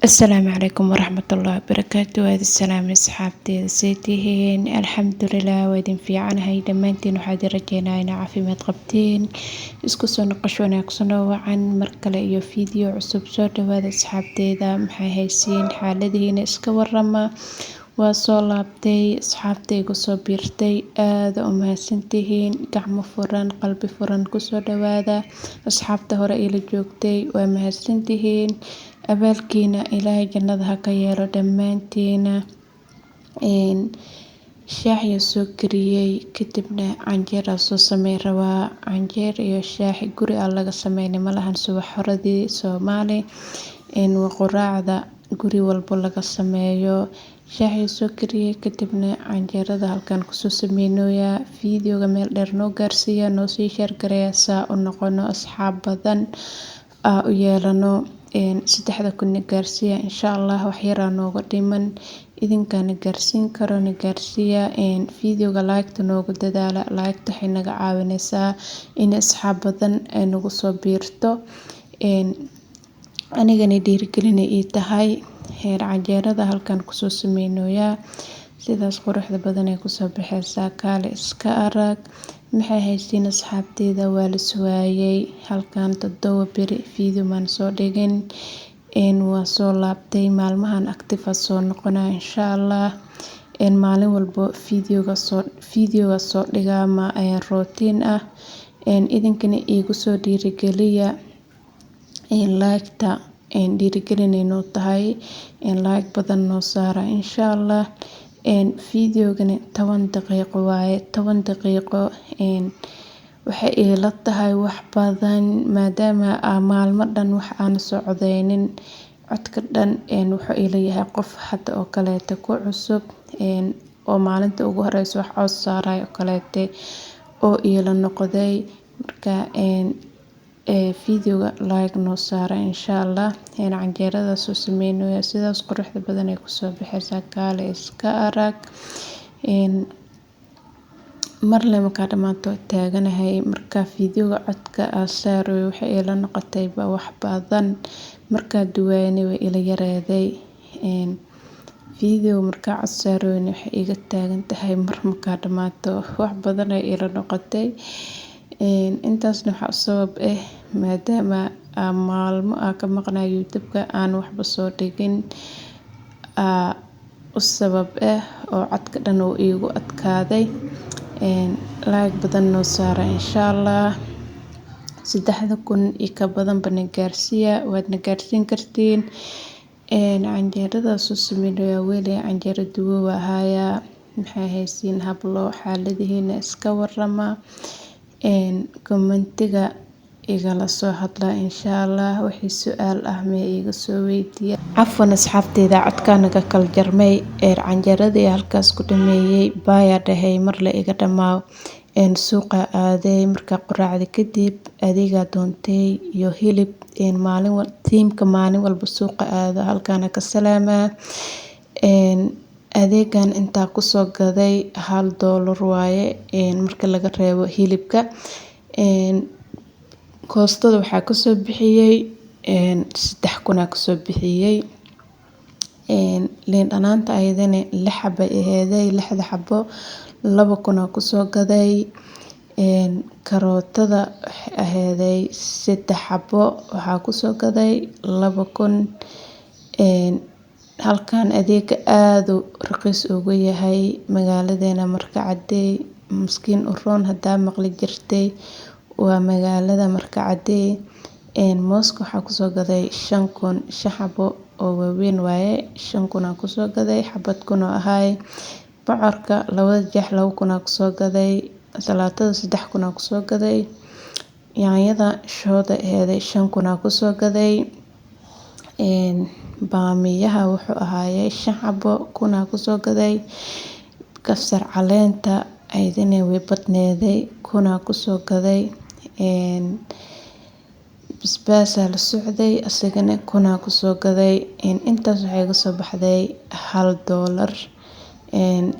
Asalaamu calaykum waraxmatullaahi wabarakaatu. Waad salaamay asxaabteeda, see tihiin? Alxamdulilah, waa idin fiicanahay dhammaantiin. Waxaad rajeynaa inaa caafimaad qabtiin. Isku soo noqosho wanaagsan oo wacan, mar kale iyo video cusub. Soo dhawaada asxaabteeda. Maxay haysiin? Xaaladihiina iska warama. Waa soo laabtay. Asxaabta igu soo biirtay, aada u mahadsantihiin. Gacmo furan, qalbi furan kusoo dhawaada. Asxaabta hore ila joogtay, waa mahadsantihiin. Abaalkiina Ilaahay jannada ha ka yeelo dhammaantiina. Shaax ayaa soo kariyey, kadibna canjeera soo sameyn rabaa. Canjeer iyo shaax guri aan laga sameynay malahan. Subax horadii Soomaali waa quraacda guri walbo laga sameeyo. Shaax ayaa soo kariyey, kadibna canjeerada halkan kusoo sameynooyaa. Videoga meel dheer noo gaarsiiya, noo sii share gareeya, saa u noqono asxaab badan aa u yeelano. 3000 na gaarsiiya insha Allah. Wax yaraa nooga dhiman, idinkana gaarsiin karo, na gaarsiiya. Videoga like-ta noogu dadaala. Like-ta waxay naga caawineysaa in asxaab badan ay nagu soo biirto, anigana dhiirigelin ii tahay. Canjeerada halkan kusoo sameynooyaa, sidaas quruxda badan ay kusoo baxeysaa. Kaale iska arag. Maxay haysiin asxaabteeda? Waa la suwaayay. Halkan 7 beri video maan soo dhigin. Waa soo laabtay. Maalmahan active soo noqonaa insha Allah. Maalin walbo videoga soo dhigaa, ma routine ah. Idinkana iigu soo dhiirigeliya like-ta, dhiirigelinay noo tahay. Like badan noo saara insha Allah. Videogani 10 daqiiqo waaye. 10 daqiiqo waxay ila tahay wax badan, maadaama maalmo dhan wax aan socdeynin. Codka dhan wuxuu ila yahay qof hada oo kaleete ku cusub oo maalinta ugu horeyso wax cod saarayo oo kaleete oo ila noqday. Marka videoga like noo saara insha Allah. Canjeerada soo sameynaya, sidaas quruxda badan ay kusoo baxeysaa. Kaale iska arag. Marle markaa dhamaato taaganahay. Markaa videoga codka aa saarayo, waxay ila noqotay ba wax badan. Markaa duwayna way ila yareeday. Video markaa cod saarayna waxay iga taagan tahay mar markaa dhamaato wax badan ay ila noqotay. Intaasna waxaa u sabab ah maadaama maalmo aan ka maqnaa YouTube-ka, aan waxba soo dhigin, u sabab ah oo codka dhan uu iigu adkaaday. Like badan noo saara insha Allah. 3000 iyo ka badanba na gaarsiiya, waad na gaarsiin kartiin. Canjeerada soo sameynaya, weli canjeero dubo waa hayaa. Maxay haysiin hablo? Xaaladihiina iska warama. Commentiga igala soo hadla insha Allah. Wixii su-aal ah mee iga soo weydiiya. Cafwan asxaabteyda, codkaa naga kala jarmay. Canjeeradii halkaas ku dhameeyey, baayaa dhahay marle iga dhamaaw. Suuqa aaday markaa quraacda kadib, adeegaa doontay iyo hilib. Maalin tiimka maalin walba suuqa aado halkaana ka salaamaa. Adeegan intaa kusoo gaday $1 waaye, marka laga reebo hilibka. Koostada waxaa kasoo bixiyey 3000 aa kasoo bixiyey. Liin dhanaanta ayadana lix xabo ay aheeday, lixda xabo 2000 aa kusoo gaday. Karootada waxay aheeday saddex xabo, waxaa kusoo gaday 2000. Halkan adeega aad uu raqiis ugu yahay magaaladeena Marka Cadey. Miskiin u roon hadaa maqli jirtay, waa magaalada Marka Cadey. Mooska waxaa kusoo gaday 5000, shan xabo oo waaweyn waaye, 5000 aa kusoo gaday, xabad kun oo ahaay. Bocorka labada jeex 2000 aa kusoo gaday. Salaatada 3000 aa kusoo gaday. Yaanyada shooda aheeday 5000 aa kusoo gaday. Baamiyaha wuxuu ahaayay shan xabo, kun aa kusoo gaday. Kabsar caleenta ayadana way badneeday, kun aa kusoo gaday. Basbaas aa la socday, asagana kun aa kusoo gaday. Intaas waxay iga soo baxday $1.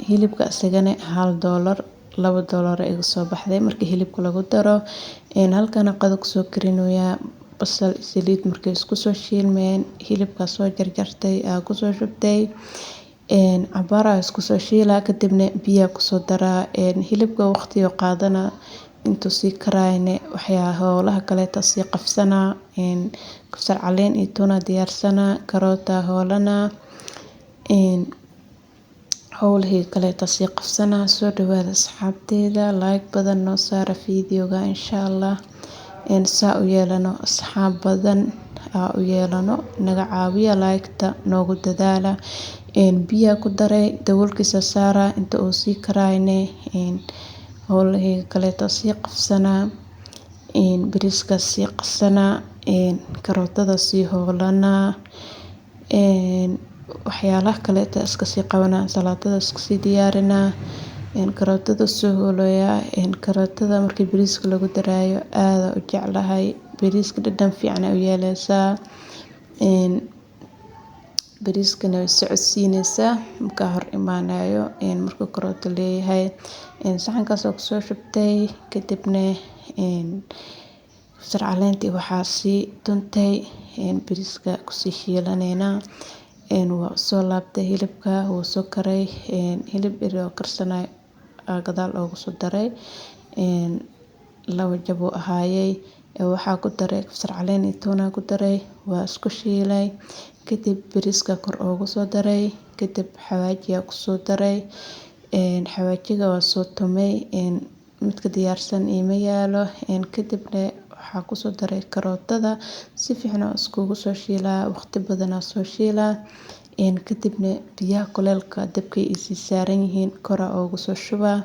Hilibka asagana $1, $2 iga soo baxday markii hilibka lagu daro. Halkan qado kusoo karinoyaa. Basal saliid markay isku soo shiilmeen, hilibka soo jarjartay aa kusoo shubtay. Cabaar aa isku soo shiilaa, kadibna biyaa kusoo daraa. Hilibka waqtiga qaadana intuu sii karaayne waxyaa howlaha kaleeta sii qabsanaa. Kabsar caleen iyo tuuna diyaarsanaa, karoota hoolana, howlihii kaleeta sii qabsanaa. Soo dhawaada asxaabteyda, like badan noo saara fiidiyoga insha Allah. Saa u yeelano asxaab badan aa u yeelano, naga caawiya like-ta, noogu dadaala. Biyaa ku daray, daboolkiisa saara inta uu sii karaayne. Howlihii kaleeta sii qabsanaa, bariiska sii qasanaa, karootada sii hoolanaa, waxyaalaha kaleeta iska sii qabanaa, salaatada iska sii diyaarinaa. Karootada soo hoolayaa. Karootada markii bariiska lagu daraayo aad u jeclahay, bariiska dhadhan fiican u yeeleysaa, bariiskana way socodsiineysaa markaa hor imaanayo markuu karooto leeyahay. Saxankaas oo kusoo shubtay, kadibna kabsar caleentii waxaa sii tuntay, bariiska kusii shiilaneynaa. Waa soo laabtay hilibka, wuu soo karay. Hilib eri oo karsanay gadaal oogu soo daray, 2 jab uu ahaayey. Waxaa ku daray kabsar caleen iyo tuuna ku daray, waa isku shiilay. Kadib bariiska kor oogu soo daray, kadib xawaajiya kusoo daray. Xawaajiga waa soo tumay, midka diyaarsan iima yaalo. Kadibna waxaa kusoo daray karootada, si fiican oo iskugu soo shiilaa, waqti badan aa soo shiilaa. Kadibna biyaha kuleelka dabka ay sii saaran yihiin kor aa oogu soo shubaa.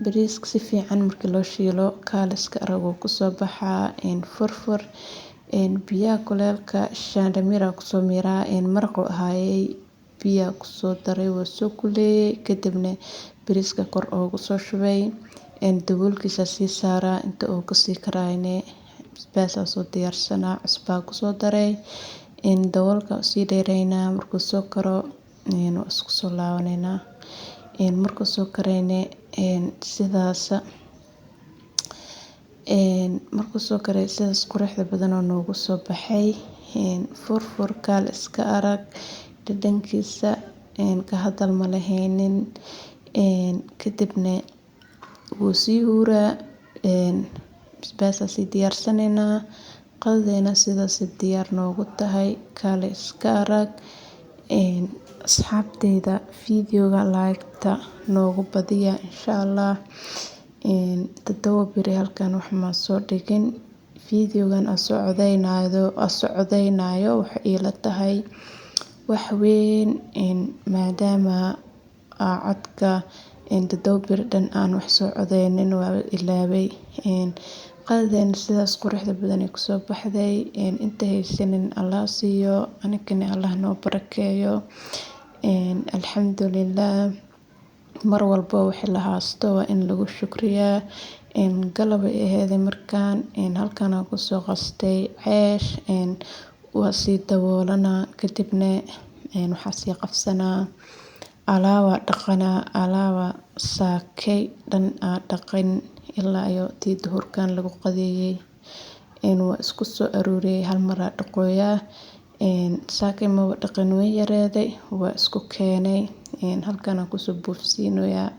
Bariiska si fiican markii loo shiilo kaaliska arag uu kusoo baxaa furfur. Biyaha kuleelka shaandhamir aa kusoo miiraa. Maraq uu ahaayey, biyaa kusoo daray, waa soo kuleeyay. Kadibna bariiska kor oogu soo shubay, daboolkiisa sii saaraa inta uu kasii karaayne. Basbaas aa soo diyaarsanaa, cusbaa kusoo daray, daboolka sii dheereynaa. Markuu soo karo waa isku soo laabaneynaa. Markuu soo karayne sidaas, markuu soo karay sidaas quruxda badan oo noogu soo baxay, furfur kaal iska arag, dhadhankiisa ka hadal ma lahaynin. Kadibna wuu sii huuraa, basbaas aa sii diyaarsaneynaa. Qadadeena sidaas diyaar noogu tahay, kaale iska arag. Asxaabteyda, fiidiyoga like-ta noogu badiya insha Allah. 7 beri halkan wax ma soo dhigin. Fiidiyogan aan soo codeynayo waxay ila tahay wax weyn, maadaama codka 7 beri dhan aan wax soo codeynin, waa ilaaway. Qadadeena sidaas quruxda badan ay kusoo baxday. Inta haysanin Allah siiyo, anigana Allah noo barakeeyo. Alxamdulilah, mar walbo wixii la haasto waa in lagu shukriyaa. Galab ay aheyd markaan halkan aan kusoo qastay ceesh, waa sii daboolanaa. Kadibna waxaa sii qabsanaa alaaba dhaqanaa, alaaba saakay dhan aa dhaqin ilaa iyo tii duhurkan lagu qadeeyay. Waa isku soo aruuriyay, hal mar aa dhaqooyaa. Saakay maba dhaqin, way yareeday, waa isku keenay. Halkan aan kusoo buufsiinoyaa.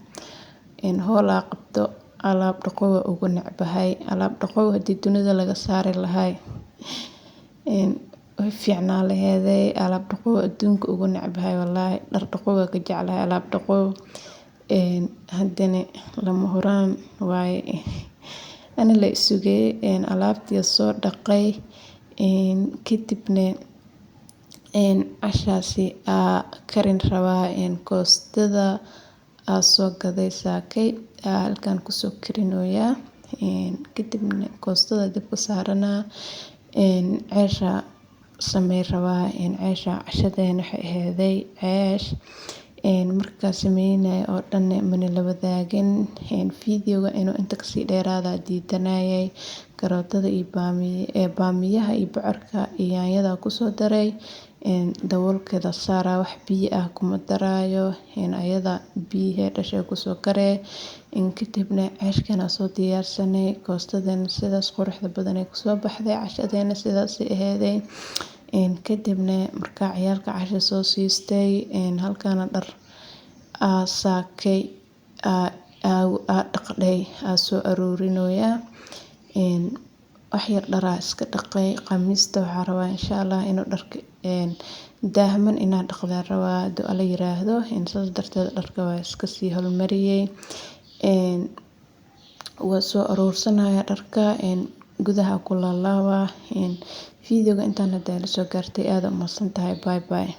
Howl aa qabto alaab dhaqow ugu necbahay. Alaab dhaqow haddii dunida laga saari lahay way fiicnaa laheeday. Alaab dhaqow adduunka ugu necbahay wallaahi. Dhar dhaqow waa ka jeclahay alaab dhaqow. Haddana lama huraan waaye, ani la isugay. Alaabtii soo dhaqay, kadibna cashaasi aa karin rabaa. Koostada aa soo gaday saakay aa halkan kusoo karinoyaa. Kadibna koostada dabka saaranaa, ceesha samey rabaa. Ceesha cashadeena waxay aheeday ceesh. Markaa sameynaya oo dhan mana la wadaagin videoga inuu inta kasii dheeraada diidanayay. Karootada iyo baamiyaha iyo bocorka iyo yaanyada kusoo daray, daboolkeeda saaraa, wax biyo ah kuma daraayo, ayada biyihii dhashay kusoo karee. Kadibna ceeshkana soo diyaarsanay, koostadeena sidaas quruxda badan ay kusoo baxday, cashadeena sidaas aheeday. Kadibna markaa ciyaalka casho soo siistay, halkaana dhar saakay dhaqday soo aruurinoyaa. Wax yar dharaa iska dhaqay. Khamiista waxaa rabaa insha Allah inuu dharka daahman inaan dhaqdaa rabaa haduu Alla yiraahdo. Saas darteed dharka waa iska sii hormariyay. Waa soo aruursanaya dharka, gudaha ku laalaabaa. Videoga intaan hadda la soo gaartay, aad u mahadsantahay. Bye bye.